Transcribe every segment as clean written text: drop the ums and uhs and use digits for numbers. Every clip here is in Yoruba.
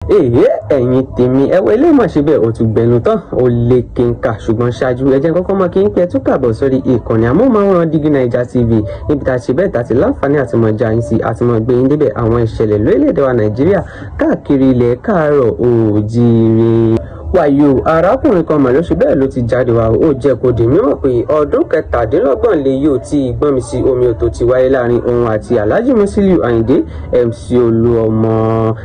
Èyí ẹ̀yin tèmi ẹwọ ilé ìmọ̀ ṣe bẹ́ẹ̀ ó tún gbẹnu tán ó lè kéńkà, ṣùgbọ́n ṣáájú ẹ jẹ́ kọ́kọ́ mọ́ kí n pẹ́ tún kàbọ̀ sórí ìkànnì amóhùnmáwòrán Dígí Naija TV, níbi tá a ṣe bẹ́ẹ̀ tá a ti láǹfààní àti mọ̀ já yín sí àti mọ̀ gbé yín débẹ̀ àwọn ìṣẹ̀lẹ̀ lórílẹ̀‐èdè wa Nàìjíríà káàkiri ilẹ̀ káàárọ̀ oòjíire. Wàyò arákùnrin kan mà ló ṣe bẹ́ẹ̀ ló ti jáde wá, ó jẹ́ kó di mímọ̀ pé ọdún 27 lè yóò tí ìgbọ́n mi sí omi òtò ti wáyé láàrin òun àti Alhaji Musiliu Ayinde MC Olúọmọ,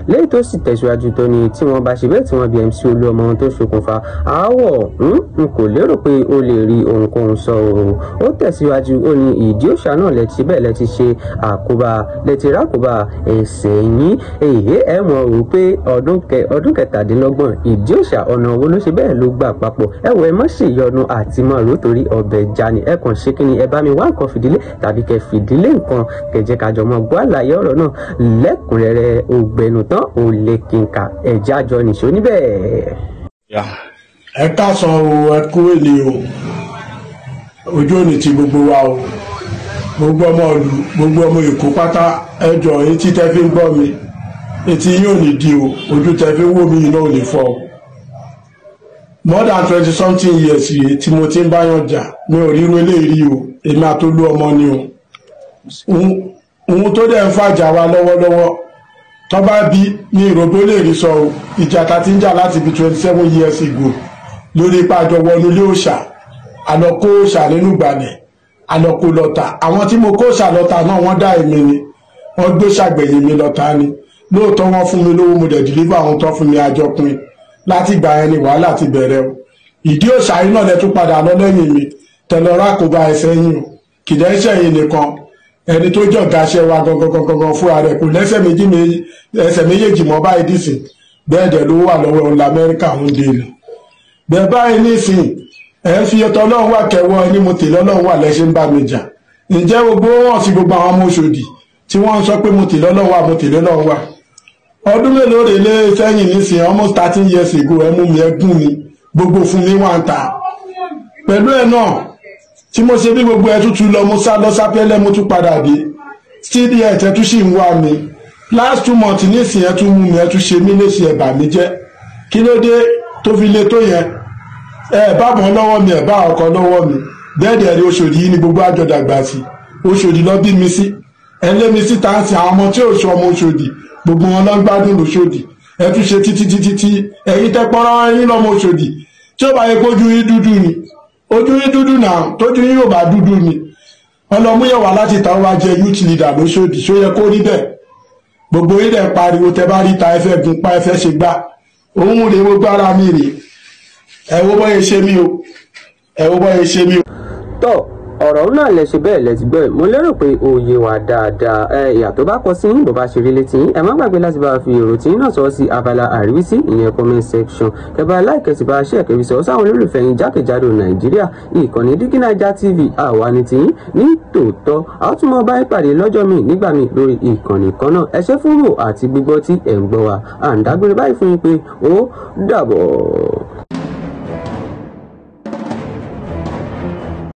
lẹ́yìn tó sì tẹ̀síwájú tó ní tí wọ́n bá ṣe bẹ́ẹ̀ tí wọ́n bí MC Olúọmọ ohun tó ṣokùnfà aáwọ̀ n kò lérò pé ó lè rí ohunkóhun sọ o. Ó tẹ̀síwájú ó ní ìdí òòṣà náà lẹ́ti bẹ́ẹ̀ lẹ́ti ṣe àkóbá lẹ́ti rákòbá ẹ̀sẹ̀ yín. Èyí ẹ̀ mọ̀ rò pé ọdún 27 ìdí òòṣà ọ̀nà owó ló ṣe bẹ́ẹ̀ ló gbà papọ̀. Ẹ wọ ẹ má ṣe ìyọnu àti mọ̀ rò torí ọbẹ̀ já ni ẹ kàn ṣe kí ni ẹ bá mi wá nǹkan fìdílé tàbí kẹ fìdílé nǹkan kẹjẹ kájọ mọ gbọ́ àlàyé ọ̀rọ̀ náà lẹ́kùnrẹ́rẹ́. Ògbẹ̀nù tán ò lè kínka ẹ̀já jọ nìṣó níbẹ̀. Ẹ káàsán o, ẹ kú èlé o, ojú òní ti gbogbo wa o, gbogbo ọmọ ìlú, gbogbo ọmọ Èkó pátá, ẹ jọ̀ọ́ etí tẹ́ fi ń gbọ́ mi, etí yín ò ní di o, ojú tẹ́ fi ń wò mí iná ò ní fọ́ o. More than 20 something years rèé tí mo ti ń báyàn jà, mi ò ríru eléyìí o, èmi àtolú ọmọ ni o. Ohun tó dẹ̀ ń fàjà wa lọ́wọ́lọ́wọ́ tó bá bí ní ìrògbó lè rí sọ o, ìjà ta ti ń jà láti bí 27 years ago lórí ipa àjọ wọnú ilé òòṣà, àlọ́kó òòṣà nínú ìgbàlẹ̀, àlọ́kó lọ́ta. Àwọn tí mo kó òòṣà lọ́ta náà wọ́n dá èmi ni, wọ́n gbé ṣàgbẹ̀yìn mi lọ́ta ni. Lóòótọ́ wọ́n fún mi lówó, mo dẹ̀ dìlífà àwọn tó fún mi àjọpin. Láti ìgbà yẹn ni wàhálà ti bẹ̀rẹ̀ o. Ìdí òòṣà yìí náà lẹ tún padà lọ lẹ́yìn mi, tẹlọra kò bá ẹsẹ̀ yín o. Kìdẹ́ ṣẹ̀yìn nìkan, ẹni tó jọ̀gá ṣẹ́ wa gangan fúnra rẹ̀ kò lẹ́sẹ̀ ẹsẹ̀ méjèèjì mọ́ báyìí dìsìn, bẹ́ẹ̀ dẹ̀ ló wà lọ́wọ́ ọ̀la Amẹ́ríkà ń dé lọ. Bẹ́ẹ̀ báyìí nísìn ẹ̀ ń fi ọtọ Ọlọ́run wà kẹwọ́ ẹni mo tèlé Ọlọ́run wà lẹ́sẹ̀ ń bá mi jà. Ǹjẹ́ gbogbo wọn sí gbogbo àwọn ọmọ Òṣòdì tí wọ́n ń sọ pé mo tèlé Ọlọ́run wà, mo tèlé Ọlọ́run wà. Ọdún mélòó rèé lé sẹ́yìn nísìn, almost 13 years ago, ẹ mú mi, ẹ gún mi, gbogbo fún mi wà ń ta. Pẹ̀lú ẹ̀ náà tí mo ṣe bí gbogbo ẹ tútù lọ, mo sá lọ sápẹ́lẹ́, mo tún padà dé still ẹ̀ tẹ́ tún sì ń wá mi. Last 2 months nísìn ẹ tún mú mi, ẹ tún ṣe mí léṣe, ẹ bà mí jẹ́. Kí ló dé tó fi le tó yẹn? Ẹ bá bọ́ lọ́wọ́ mi, ẹ bá ọkọ lọ́wọ́ mi. Bẹ́ẹ̀ dẹ̀ rí Òṣòdì yìí ni gbogbo àjọ dàgbà sí. Òṣòdì lọ bí mi sí, ẹ lé mi síta ń sin àwọn ọmọ tí ò sọ ọmọ Òṣòdì, gbogbo wọn lọ ń gbádùn lóṣòdì. Ẹ tún ṣe títí títí tí ẹ̀yin tẹ́ pọ́nrán yín lọ́mọ Òṣòdì, tí ó bá yẹ kójú yín dúdú ni, ojú yín dúdú náà, tójú yín yóò bá dúdú ni. Ọlọmúyẹ̀wá láti ta wá jẹ youth leader lóṣòdì, ṣó yẹ kó rí bẹ́ẹ̀? Gbogbo yín dẹ̀ pariwo tẹ́ bá rí ta, ẹ fẹ́ gun pa, ẹ fẹ́ ṣe gbá. Òun rèé, gbogbo ara mi rèé, ẹ wo bọ́yẹ ṣe mí o, ẹ wo bọ́yẹ ṣe mí o. Tọ́ ọ̀rọ̀ náà lẹ ṣe bẹ́ẹ̀ lẹ ti gbọ́, mo lérò pé òye wà dáadáa. Ẹ ìyà tó bá kọ sí yín bó bá ṣe rí létí yín, ẹ má gbàgbé láti bá fi èrò tí yín náà sọ sí abala àríwísí, ìyẹn comment section. Kẹbà láìkẹ́ sì bá ṣe ẹ̀kẹ́bí sọ sáwọn olólùfẹ́ yín jákèjádò Nàìjíríà. Ìkànnì Dígí Naija TV àwa ni tiyín ní tòótọ́. A ó tún mọ bá yín pàdé lọ́jọ́ míì nígbà míì lórí ìkànnì kan náà. Ẹ ṣé fún wò àti gbígbọ́ tí ẹ̀ ń gbọ́ wa. À ń dágbére báyìí fún yín pé ó dàbọ̀.